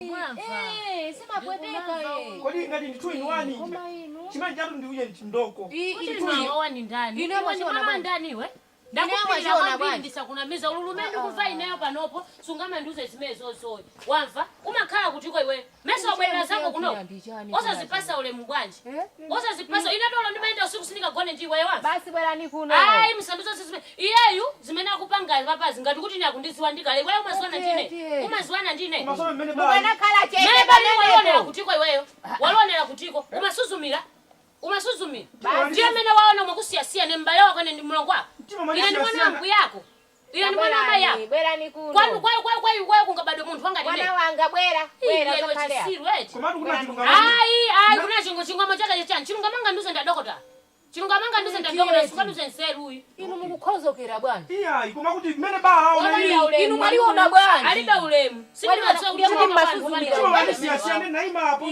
Mwamva. Eh, simapweteka eh. Kodi ngati ndi 2 in 1 Koma inu. chimene chatu ndi uye chindoko. Kuti mwawa ni ndani? Ine Iwe ndi mwachiona mwana bwanji? ndani iwe? Ine Ndakupirira mwachiona kwambiri bwanji? ndisakunamiza ululume ndikuva ineyo panopo sungamandiuze zimene zozoyi. Wamva? Umakhala kutiko iwe. Meso wabwerera zako kuno. Osazipasa ulemu bwanji. Osazipasa ine tolo ndimayenda usiku sindingagone ndi iweyo wamva? Basi bwerani kuno. Ayi msanduzo zimene iyeyu zimene akupanga papazi ngati kuti ine akundiziwa ndikale iweyo umaziwana Okay, ndine. okay. Umaziwana ndine. Masomo mmene bali. Mukanakhala chete Mmene pali walionera pamenepo. kutiko iweyo. Walionera kutiko. Umasuzumira. Umasuzumira. Basi. Ndiye mmene waona mwakusiyasiya ne m'bale wako ine ndi mlongo wako. Mtima mwa Ine ndi mwana siyasiyana. wa mbuya Ine ndi mwana wa mayi yako. Bwerani kuno. Kwanu kwayo kwayo kwayo kwayo kungabadwe munthu wanga ndine. Mwana wanga bwera. Bwera Iye iwe ukakhale apa. chisiru eti. Komatu kuna chilungamo. Ayi ayi kuna chingo chingwamo chake chani. Chilungamanga nduze ndadokota. Chilungamanga nduze ndadokota sunganduze nseru uyu. Inu mukukhozokera bwanji. Iyayi koma kuti mmene bala aona Wabali ili. ulemu. Inu mwaliona bwanji. Alibe ulemu. Sindimadziwa kuti Ndiye chilungamo mumasuzumira. Mtima mwa siyasiyana naima apo.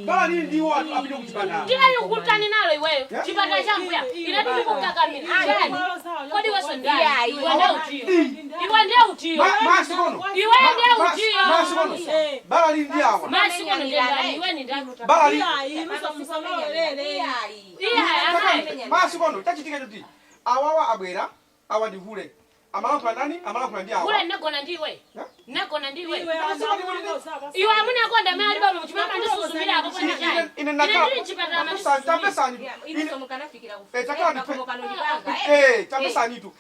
Bala lili ndiwo apite kuchipatala. Ndiye kukutani nalo iweyo. Yeah. Chipatala cha mbuya. Ine ndikukukakamira. Chani. Kodi weso ndani? Iyayi. Iwe ndiye utiyo. Iwe ndiye utiyo. Masikono. Iwe ndiye utiyo. Masikono. Bala lili ndi awa. Masikono ndiye ndani? Iwe ni ndani? Bala lili. Iye amayi. Masikono chachitika choti awawa abwera awa ndi hule. Amalankhula ndani? Amalankhula ndi awa. Kula ndinagona ndiwe. Yeah. Ndinagona ndiwe. Iwe amuna akonda amene ali pano muchimama ndisuzumira apo pano chani. Ine Ine ndili mchipatala mandisuzumira. Tapesani. Ine Eh, takhala Eh, tapesanitu.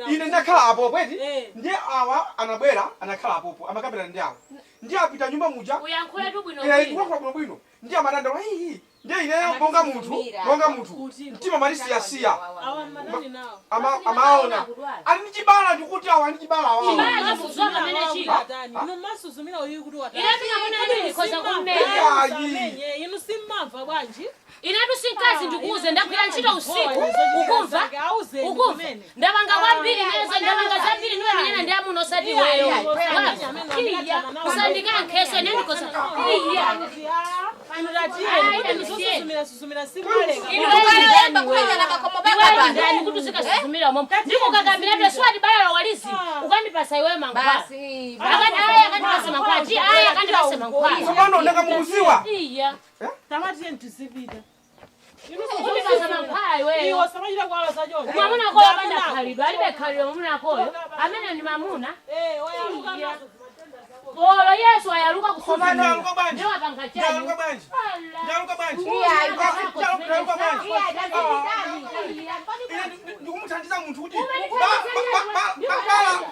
Ine ndakhala apo pweti. Ndiye awa anabwera anakhala apopo amakambirana ndi awa. Ndiye apita nyumba muja. Uyankhule tu bwino Eh, bwino. ndikulankhula bwino bwino. Ndiye amadanda hii. Ndiye ineyo monga munthu, monga munthu. Mtima malisiyasiya. Amaona. Ali ndi chibala ndikuti awa ndi chibala awawa. Chibala chakuzwa pamene chili. Ine tinamuna ine ndikhoza kumenya. Inu simmamva bwanji. Inetu sinkazi ndikuuze ndagwira ntchito usiku ukumva ukumva ndapanga kwambiri neze ndapanga zambiri niwe menyana ndi amuna osati iweyo iya usandikankheso ine ndikhoza iya iweyo ndani kuti usikasuzumira momo ndikukakamira swati balalo walizi ukandipasa iweyo mankhwala Basi. akati aya akandipasa mankhwala ti aya akandipasa mankhwala Tsopano ndakamukuziwa. iya Tamatiyeni tizipita. undipasa mankhwala iweyo Iwo samachita kuwala zachocho. mwamuna akoyo apanda khalidwe alibe khalidwe mwamuna akoyo amene ndi mamuna Eh, oyaluka nazo. Polo Yesu ayaluka Komano kusuzumira aluka bwanji. ndiwo apanga chani Ndaluka bwanji. Ndaluka bwanji. Iyayi. Ndaluka bwanji. Iyayi, tazipitani. Ine ndikumuthandiza munthu kuti bala.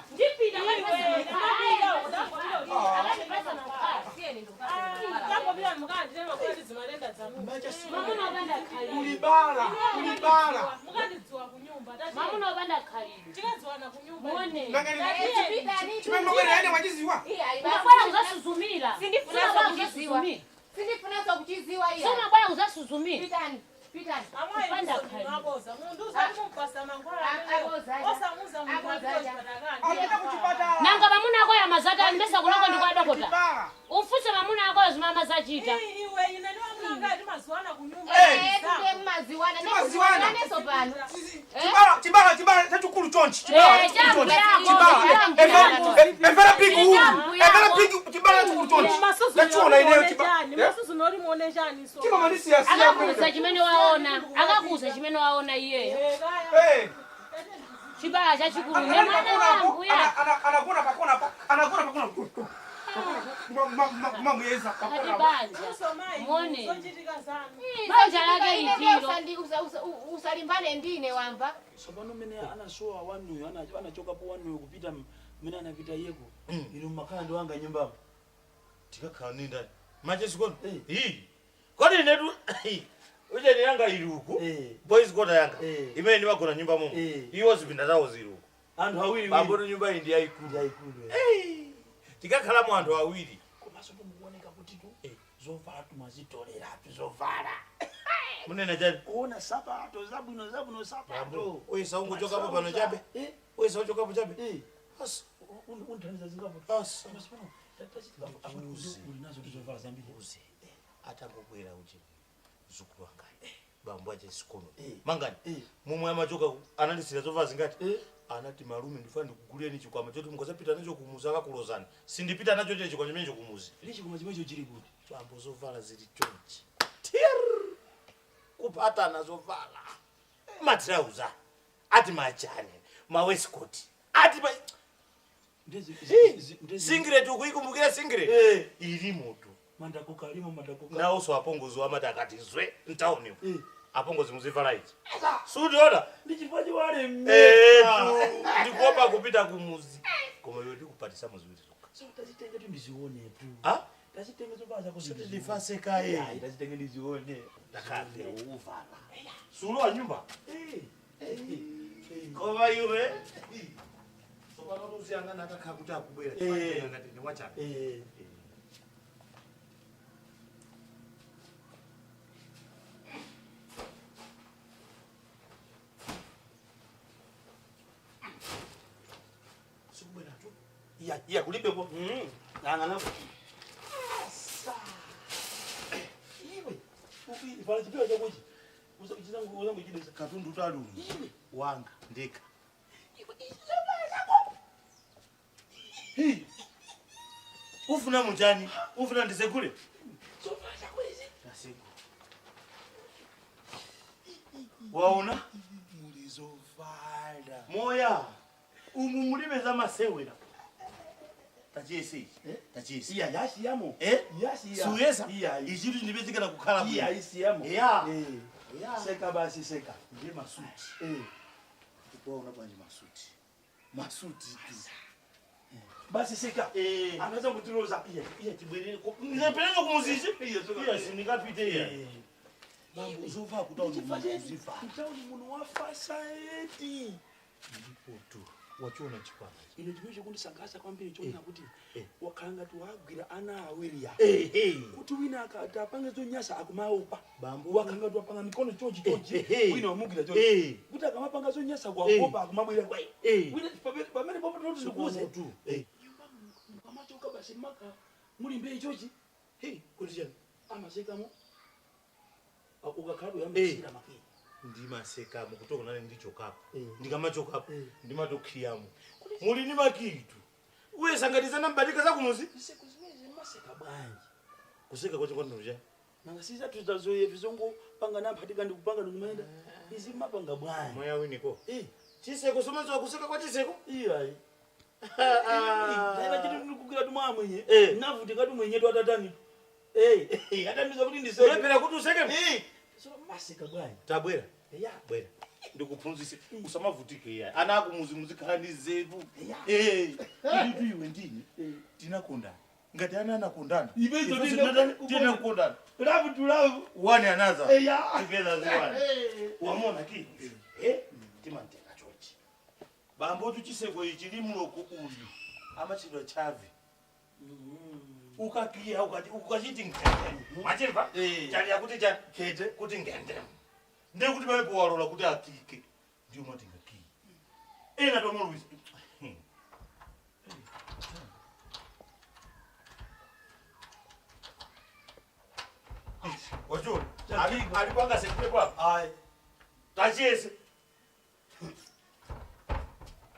Tangopita mukanditema kuti zimatenda zanu. Kulibala, kulibala. Mukandidziwa kunyumba. Mwamuna opanda khalidwe Tikadziwana kunyumba. muone Chimene mabwera ene mwachiziwa. Iyayi, umabwera kuzasuzumira Sindifuna Sumabwera kuchiziwa. kuzasuzumira. Sindifunanso kuchiziwa iya. Sumabwera kuzasuzumira Pitani. Pitani. Amayi Kupanda ndiso khalidwe. ndinaboza. Munthu usati mumpasa mankhwala ameneyo. Aboza aja. Osamuza munthu Aboza apite aja. kuchipatala. Apita kuchipatala. nanga mamuna akoyo amazatani mbesa kunoko ndikwadokota Kulibala. umfunse mamuna akoyo zimene amazachita Iwe ine ndi wamuna timaziwana kunyumba. Eh. Eh, tute mmaziwana. Timaziwana. Naneso pano. Chibala, chibala, chibala chachikulu chonchi. Chibala Eh, chachikulu chonchi. chambu Chibala. yako, Emvera emvera big Chambu hulu. yako. Emvera big chibala chachikulu chonchi. Ndachiona ineyo chibala. Masuzumira uri muone chani so. Chima mandisiyasiya. Akakuuza chimene waona akakuuza chimene waona iyeyo Eh, kaya. Eh. chibala chachikulu ne Anali mwana pakona apo, wangu ya anagona pakona apo, anagona pakona. Mamuyeza kati pakona. banja Luso mayi, Muone. zochitika zanu. Banja lake Ine litiro. Usalimbane ndine wamva. Tsopano mmene anasowa wanuyo anachokapo wanuyo kupita mmene anapita iyeko inu mmakhala ndi wanga nyumbamo. Tikakhala ni ndani machesikono? Eh. Iyi kodi inetu ucheni yanga ili uku, Eh. boys quarter yanga Eh. imene ndimagona nyumba momwe, Eh. iwo zipinda zawo zili uku. Anthu awiri. Bamboto nyumba iyi ndi yayikulu. Ndi yayikulu, eh. Eh, tikakhalamo anthu awiri. Komanso tumukuoneka kuti tu Eh. zovala tumazitoleratu zovala. Munena chani? Kuona sapato zabwino zabwino sapato. Uyesa ungochokapo pano chabe. Eh, Uyesa uchokapo chabe. eh. Asa. Unthandiza zingapo. Asa. Uli nazo tizovala zambiri. Uze atangobwera uchi mzukulu wangayo Bambo ache sikono. Eh. Mangani. Eh. Mumwe amachoka analisira zovala zingati. Eh. Anati malume ndifana ndikuguleni chikwama choti mukazapita nacho kumuzi akakulozani. Sindipita nacho chile chikwama chimenecho kumuzi. Ndi chikwama chimenecho chili kuti? Bambo zovala zili chonchi. Tir. Kupatana zovala. Matrauza. Ati machane. Mawaistcoat. Ati ma Singlet ukuikumbukira singlet? Eh. Ili moto. Mandakoka alimo mandakoka. Nawonso apongozi amati akati zwe mtauni. Eh. Apongozi muzivala ichi. Sudiona? Ndi chifukwa chiwale Eh, ndikuopa kupita kumuzi. Koma iwe ndikupatisa muziwiri zokha. So tazitenga tu ndizione tu. Ah? Tazitenga zovala zako Siti ndifase kaye. Ayi, tazitenga ndizione. Ndakale uvala. Sulo nyumba. Eh. Eh. Koma iwe. Sopano tusiyangana akakhala kuti akubwera. Eh. Ngati ndi wachabe. Eh. Sikubwera tu. Iya, iya kulibe ko. Nangana. Asa. Iwe. Uki vala chipewa chakochi. Uzangu uzangu chidesa. Katundu talu. Iwe. Wanga ndeka. Iwe izovala zako. Hey. Ufuna mujani? Ufuna ndisegule? Zovala zako izi. Ndasegula. Waona? Mulizovala. Moya. Umu mulime za masewera. Tachiyese ichi. Eh? Tachiyese. Iya yasiyamo. Eh? Yasiya. Suyesa? Iya. Ichitu ndipezekera kukhala bwino. Iya isiyamo. Yeah. Eh. Yeah. Seka basi seka. Ndiye masuti. Eh. Waona bwanji masuti. Masuti tu. Basi seka. Eh. Anaweza kutiroza. Iya, iya tibwerere. Ndipeleke kumuzichi? Iya, soka. Iya sindingapite iya. Eh. Bambo uzova kutauni muziva. Mtauni muno wafasa eti. Ndipo tu. Wachiona chikwama. Ine chimene chikundisangasa kwambiri choona kuti Eh. wakhala ngati wagwira ana awiri ya. Eh eh. Kuti wina akati apange zonyasa akumaopa. Bambo. Wakhala ngati wapanga mikono chonchi chonchi. Eh, eh, eh. Wina wamugwira chonchi. Eh. Kuti akamapanga zonyasa kuwaopa akumabwera kwa. Eh. Wina pamene popo tinoti ndikuze. Tu. Eh. Nyumba mukamachoka basi maka muli mbei chochi. Hey, kuti chani? Amasekamo. Ukakhala uyambisira makiyi. Ndimaseka mukutoka nane ndichokapo. Eh. Ndikamachokapo Eh. ndimatokhiyamo. Muli ndi makitu. Uye sangatizana mbadika za kumuzi. Ziseko zimene zimaseka bwanji. Kuseka kwacho kwatinocha. Nanga sisa tuzazoye vizongo panga namphatika ndikupanga ndikumaenda. Izi mapanga bwanji. Moya winiko. Eh. Chiseko somazowa kuseka kwa chiseko. Iyayi. Daiva chiti ndikukira tumwa mwenye. Eh. Navutika tumwenye twatatani. Eh, atamiza kuti ndiseke. Ulepera kuti useke. Eh. So maseka bwanji. Tabwera. Ya. Bwera. Ndikuphunzise usamavutike iya. Ana akumuzi muzikhala ndi zetu. Ya. Eh. Kuti iwe ndini tinakondana. Ngati ana anakondana. Ibezo Ifenso tinakondana. Love to love. One another. Eh, ya. Together as one. Wamona ki? Eh? Timanteka chochi. Bambo tuchiseko ichi limuloko uyu. Amachidwa chavi. Ukakiya ukati ukachiti ngende. Machimva? Eh. Chali yakuti chani? Kete. Kuti ngende. Ndiye kuti pamene walola kuti akike. Ndiyo matenga kiyi. Ena tomoluwisa. Wachona. Alipanga sekule kwa. Ai. Tachiyese.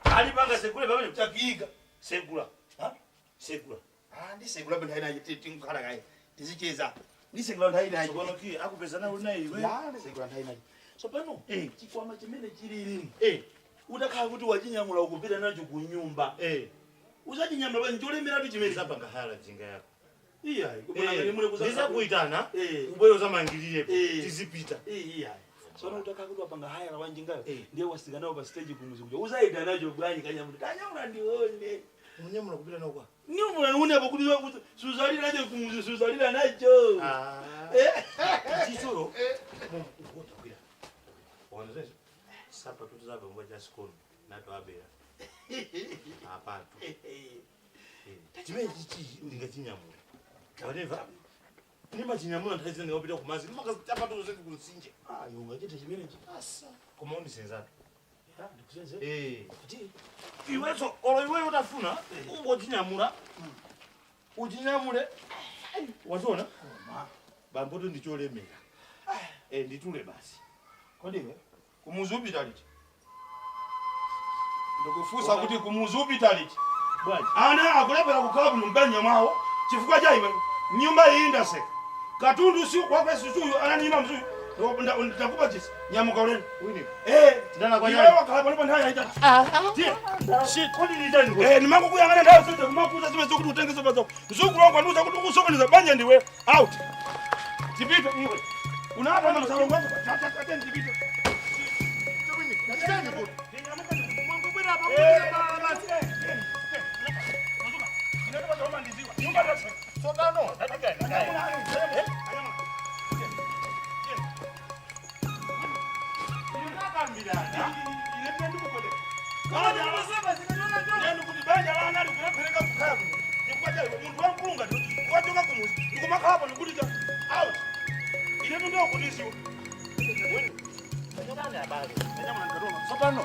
Alipanga sekule pamene Chakiga. sekula. Ha? Sekula. Ah, ndisekula benthu haina tingukhala kaye. Ndizicheza. Ndisekula nthawi inayi. Tsopano ki akupezana uli iwe. Ya, ndisekula nthawi inayi. So pano Eh. chikwama chimene chilili. Eh. Utakhala kuti wachinyamula ukupita nacho ku nyumba. Eh. Usachinyamula pa ncholemeratu chimene. Zapanga hala jinga yako. Iyayi, kupona ngati mule kuza. Ndizakuitana. Eh. Ubwere uzamangirirepo. Eh. Tizipita. Iyayi. Sono utakhala kuti wapanga haya wanjingayo. Eh. Ndiye wasika nawo pa stage kumuzi kuja. Usaita nacho bwanji kanyamula. Kanyamula ndione. Munyamula kupita nawo kwa. Nyumula nione apo kuti suzalira nacho kumuzi suzalira nacho. Ah. Eh. Chichoro. Utakwira. Waona zezo? Sapa tutu zabe ngoja sikoni. Nato abera. Apatu. Chimene chichi ndingachinyamula. Whatever. Ndimachinyamula nthawi zina ndikapita kumazi. Ndimakachapa zetu kunsinje. Ah, yunga chite chimenechi. Asa. Koma undisenzatu. Ya, ndikusenze. Eh. Kuti Iweso olo iweyo utafuna ungochinyamula. Uchinyamule. Wachiona? Bamboto ndicholemera. Nditule basi. Kodi iwe kumuzi upita liti? Ndikufunsa kuti kumuzi upita liti? Bwanji? Ana akulephera kukhala kuno mbanja mwawo chifukwa cha iwe. Nyumba iyi ndaseka katundu si wakwesisuyu ananima mzuyu ndakupa chisi nyamuka ulendo. Wini. Eh, Ndana kwa iwe nyani. wakhala pano pa nthawi yaitali. Tiye. Shit. Kodi litani kwa? Eh, nimakukuyang'ana nthawi zonse kumakuza zimene zokuti utenge zopa zako. Mzukulu wangu andiuza kuti ukusokoneza banja ndiwe. Out. Tipite iwe. Unapa msalongo wako. Tata tipite. Tsopano tatikani. Tsopano.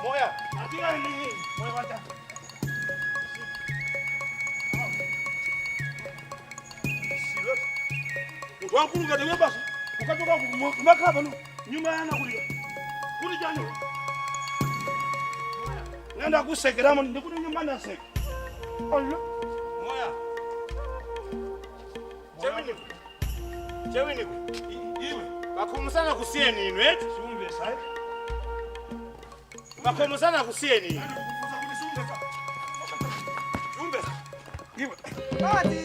Moya. Munthu wamkulu ngati iwe basi ukachoka kumakhala pano nyumba yana kulira kuti chani nenda kusekeramo ndikuti nyumba ndaseka. Olo. Moya. Chewiniko. Chewiniko. Iwe. Bakhomusana kusiyeni inu eti? Siumvesa eh? Bakhomusana kusiyeni inu. Ndikukufuza kuti siumvesa. Siumvesa. Iwe. Ati,